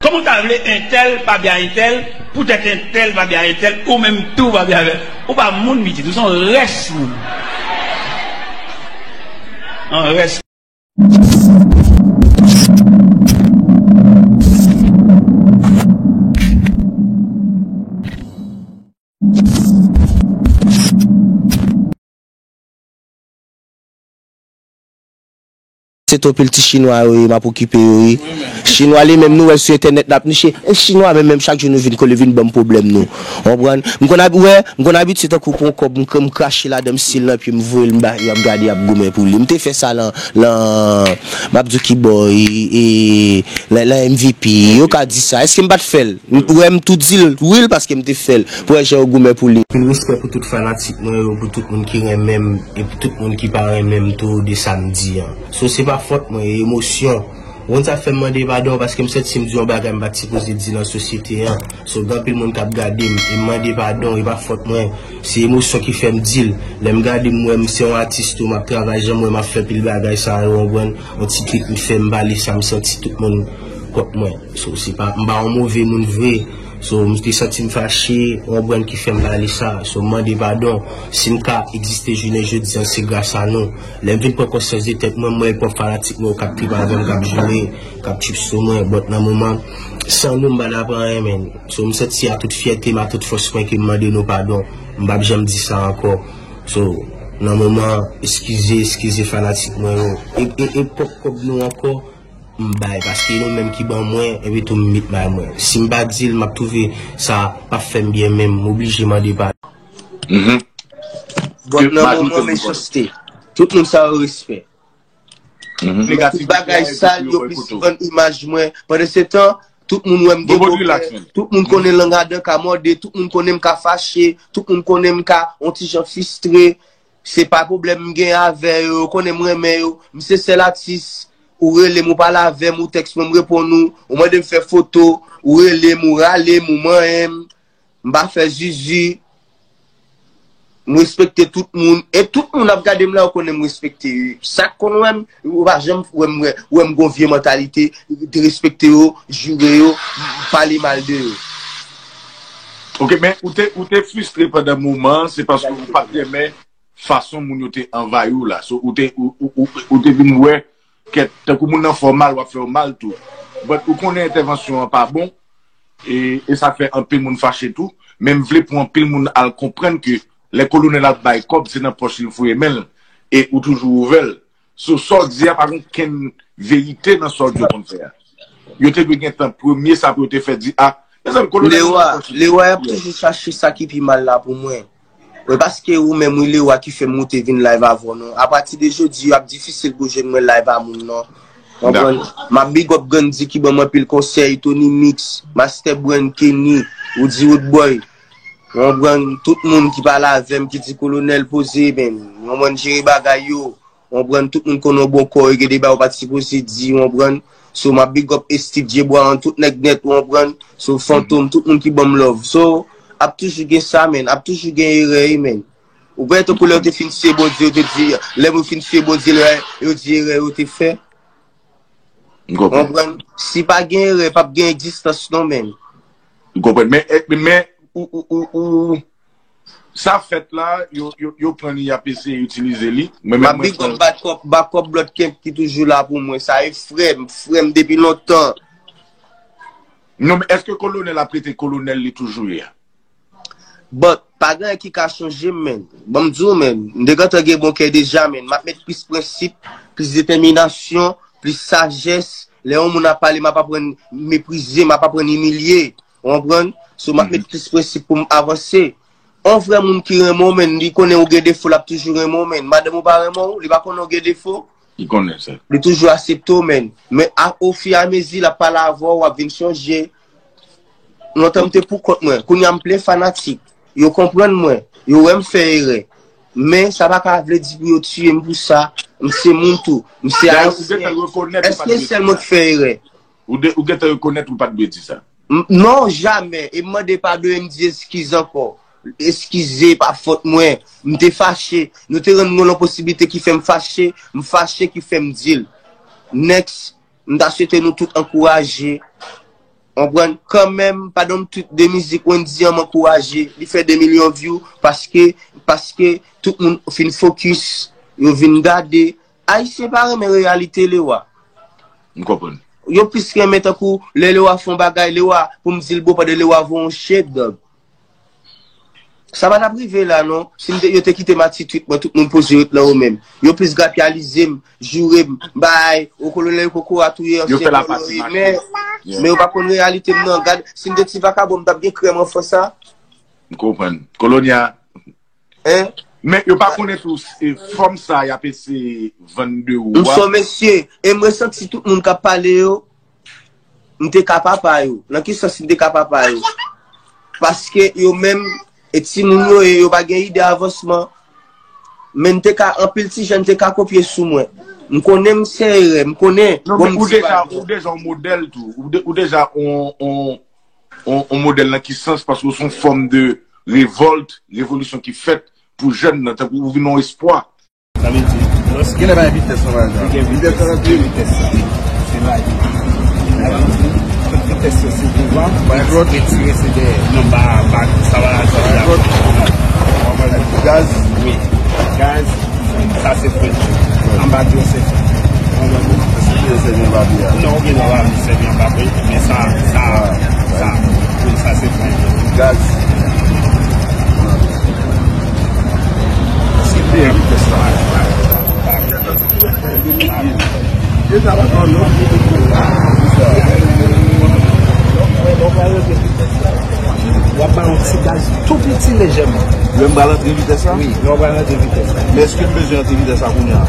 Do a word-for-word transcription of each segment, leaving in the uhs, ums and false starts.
Kòman w ta vle entèl pa byen entèl, poutèt entèl pa byen entèl, ou menm tou pa byen avè l? Ou pa moun, pitit, ou se yon rès moun. Yon rès. Se twòp pil ti chinwa yo ye, m ap okipe yo ye. Chinwa li menm nou wè l sou entènèt l ap niche. E chinwa menm, menm chak jou nou vin kole, vin ban m pwoblèm nou. Ou konprann? M konn ab- wè, m konn abitye tankou pran yon kòb, m, m krache ladan, m siye l nan pye, m voye l, m ba, y ap gade, y ap goumen pou li. M te fè sa lan, lan, m ap di w ki bò, e, e, lan, lan M V P, yo ka di sa. Èske m pa t fè l? M, wè m tou di l, wi l, paske m te fè l. Pou wè jan yo goumen pou li. Anpil respè pou tout fanatik mwen yo, pou tout moun ki renmen m, e pou tout moun ki pa renmen m tou de sa m di an. So, se pa fòt mwen, e emosyon. Ou konn sa k fè m mande padon, paske m santi si m di yon bagay m pa t sipoze di nan sosyete an. So, gen anpil moun k ap gade m, e m mande padon, e pa fòt mwen. Se emosyon ki fè m di l. Lè m gade m wè m se yon atis tou, m ap travay, jan m wè m ap fè pil bagay sa yo, w konprann? Yon ti klik m fè, m pale sa m santi, tout moun kont mwen. So, se pa, m pa yon move moun vre. So, m te santi m fache, w konprann, ki fè m pale sa. So, m mande padon. Si m ka egziste jounen jodi an, se gras a nou. Lè m vin pran konsyans de tèt mwen, m wè gen pwòp fanatik mwen yo k ap trip avè m, k ap joure, k ap trip sou mwen. But nan moman, san nou, m pa t ap anyen, menn. So, m santi a tout fyète m, a tout fòs mwen ke m mande nou padon. M p ap janm di sa ankò. So, nan moman, eskize, eskize fanatik mwen yo. E, e, e pwòp kòb nou ankò, m bay, paske nou menm ki ban mwen, epi tou m met may mwen. Si m pa di l, m ap twouve sa p ap fè m byen menm, m oblije mande padon. Bon, nan moman mechanste, tout moun sa yo respè. Tout bagay sal, yo plis vann imaj mwen. Pandansetan, tout moun wè m gen kokè, tout moun konnen lang adan ka mòde, tout moun konnen m ka fache, tout moun konnen m ka on ti jan fristre. Se pa pwoblèm m gen avè yo, yo konnen m renmen yo. M se sèl atis, ou rele m, ou pale avè m, ou tèks mwen, m reponn ou, ou mande m fè foto, ou rele m, ou rale m, ou manyen m. M pa fè zizi. M respekte tout moun. E tout moun ap gade m la, yo konnen m respekte yo. Sa k konn wè m, yo pa janm wè m, wè, wè m gon vye mantalite, derespekte yo, joure yo, pale mal de yo. Ok, men ou te, ou te fristre pandan moman an, se paske ou pa t renmen fason moun yo te anvayi w la. So, ou te, ou, ou, ou, ou te vin wè, kèt, tankou moun nan fè w mal, w ap fè w mal tou. But ou konnen entèvansyon an pa bon, e, e sa fè anpil moun fache tou. Men m vle pou anpil moun al konprann ke lè kolonèl ap bay kòb, se nan pòch li l foure men l, e ou toujou ouvè l. So, sa w di a pa gen okenn verite nan sa w di yo konn fè a. Yo te dwe gentan premye sa pou yo te fè di, a, mezanmi, kolonèl. Lewa, Lewa, y ap toujou chache sa ki pi mal la pou mwen. Wi, paske ou menm, wi, Lewa ki fè m moute vin live avè w, non. Apati de jodi, y ap difisil pou jwenn mwen live a moun, non. Konprann? M ap big up Gandhi ki ban m anpil konsèy, Tony Mix, Master Brand, Kenny, Woody Roadboy. Konprann? Tout moun ki pale avè m, ki di kolonèl poze, men, konprann, jere bagay yo. W konprann, tout moun konnen w bon kò, e gen de bagay ou pa t sipoze di, w konprann. So, m ap big up Steve Djebwa an, tout nèg nèt, w konprann. So, Fantom, tout moun ki ban m love. So, ap toujou gen sa, menn. Ap toujou gen erè, wi, menn. Ou kwè tankou lè yo te fin siye Bondye, yo te di, lè yo fin siye Bondye, lè yo di erè yo te fè. W konprann? Si pa gen erè, p ap gen egzistans, non, menn. M konprann. Men, men, ou, ou, ou, ou, Sa fèt la, yo, yo, yo pran li, y ap eseye itilize li. Mwen menm, mwen pran. M ap big up Bakòp, Bakòp Bloodcamp ki toujou la pou mwen. Sa e frè m, frè m depi lontan. Non, men èske kolonèl ap rete kolonèl li toujou ye a? But, pa gen anyen ki ka chanje m, menn. Ban m di w, menn. M te gentan gen bon kè deja, menn. M ap met plis prensip, plis detèminasyon, plis sajès. Lè yon moun ap pale, m ap aprann meprize, m ap aprann imilye. Ou konprann? So, m ap met plis prensip pou m avanse. On vrè moun ki renmen w, menn, li konnen ou gen defo, l ap toujou renmen w, menn. Madanm ou pa renmen w, li pa konnen ou gen defo. Li konnen sa. Li toujou aksepte w, menn. Men a, ofiramezi l ap pale avè w, w ap vin chanje. Lontan m te poukont mwen. Kounye a m plen fanatik. Yo konprann mwen. Yo wè m fè erè. Men sa pa ka vle di pou yo tiye m pou sa. M se moun tou. M se ayisyen. Èske se sèl mwen ki fè erè? Ou gentan rekonèt ou pa t dwe di sa. Non, jamè. E m mande padon e m di eskize ankò. Eskize, pa fòt mwen. M te fache. Nou te rann mwen yon posiblite ki fè m fache. M fache ki fè m di l. Next, m ta swete nou tout ankouraje. Konprann? Kanmenm, pa don m tout de mizik Wendy an m ankouraje. Li fè de milyon view paske, paske tout moun fin fokis, yo vin gade. Ayisyen pa renmen reyalite Lewa. M konprann. Yo plis renmen tankou lè Lewa fè yon bagay, Lewa, pou m di l bon pandan Lewa voye yon shade, dog. Sa pa t ap rive la, non. Si m te, yo te kite m atitwit mwen, tout moun poze yo t nan yo menm. Yo plis grapyalize m, joure m, bay, o kolonèl yo poko a touye ansyen kolonèl, men, men yo pa konn reyalite m, non. Gad, si m te ti vakabon, m t ap gen krèm anfan sa. M konprann. Kolonya. Hein? Men yo pa konnen tou, e, fòm sa y ap eseye vann de ou a. M se yon mesye, e m resanti tout moun k ap pale yo, m te ka papa yo. Nan ki sans m te ka papa yo? Paske yo menm, e timoun yo ye, yo pa gen ide avansman. Men m te ka, anpil ti jèn te ka kopye sou mwen. M konnen m se erè, m konnen. Non, bon, men m ou deja, ou deja yon modèl tou. Ou, de, ou deja on, on, on, on modèl nan ki sans, paske w se yon fòm de revòlt, revolisyon ki fèt pou jèn nan, tankou ou vin yon espwa. Sa vle di, lòske kilè bay vitès lan, pa egzanp? Li gen vitès, vitès lan, se vitès la. Se la. Tout vitès yo se devan, retire se dèyè. Non, pa, pa, sa va, sa va. Gaz? Wi. Gaz, sa se fren. Anba dlo se fren. Èske w te sèvi anba dlo a? Non, ou gen dwa pa sèvi anba dlo, men sa, sa, sa, wi, sa se fren. Gaz. Èske w te sèvi anba dlo a? W ap bay yon ti gaz tou piti lejèman. Lè m pral antre vitès la? Wi, lè w pral antre vitès la. Men èske m bezwen antre vitès la kounye a?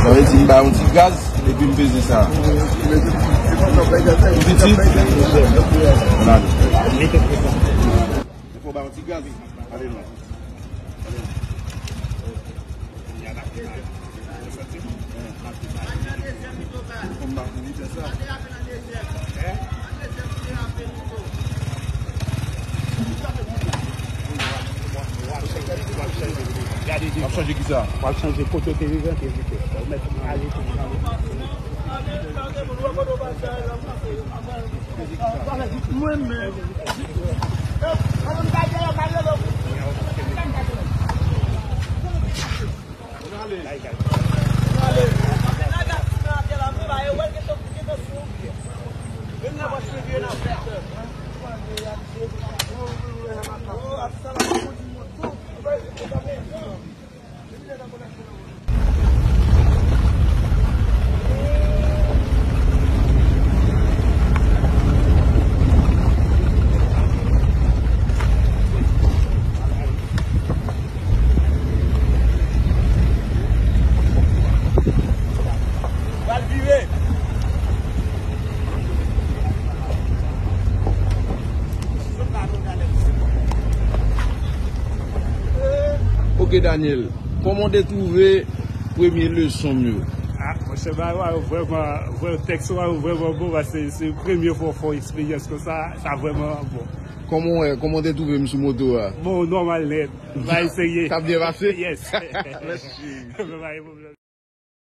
Sa vle di m bay yon ti gaz epi m peze sa. Tou piti? Ann ale. Fò w bay yon ti gaz. Ale non. W ap chanje ki sa? W ap chanje kote w te rive, te rive. W ap mèt ale tou. Mwen menm. Ok, Daniel, kòman w te twouve premye leson m yo? Ah, monchè, bagay yo vrèman, vrèman, tèks yo vrèman bon, paske se premye fwa w fè yon eksperyans konsa, sa vrèman bon. Kòman w wè, kòman w te twouve m sou moto a? Bon, nòmal nèt, bagay serye. Sa byen pase? Yes. Mèsi. Pa gen pwoblèm.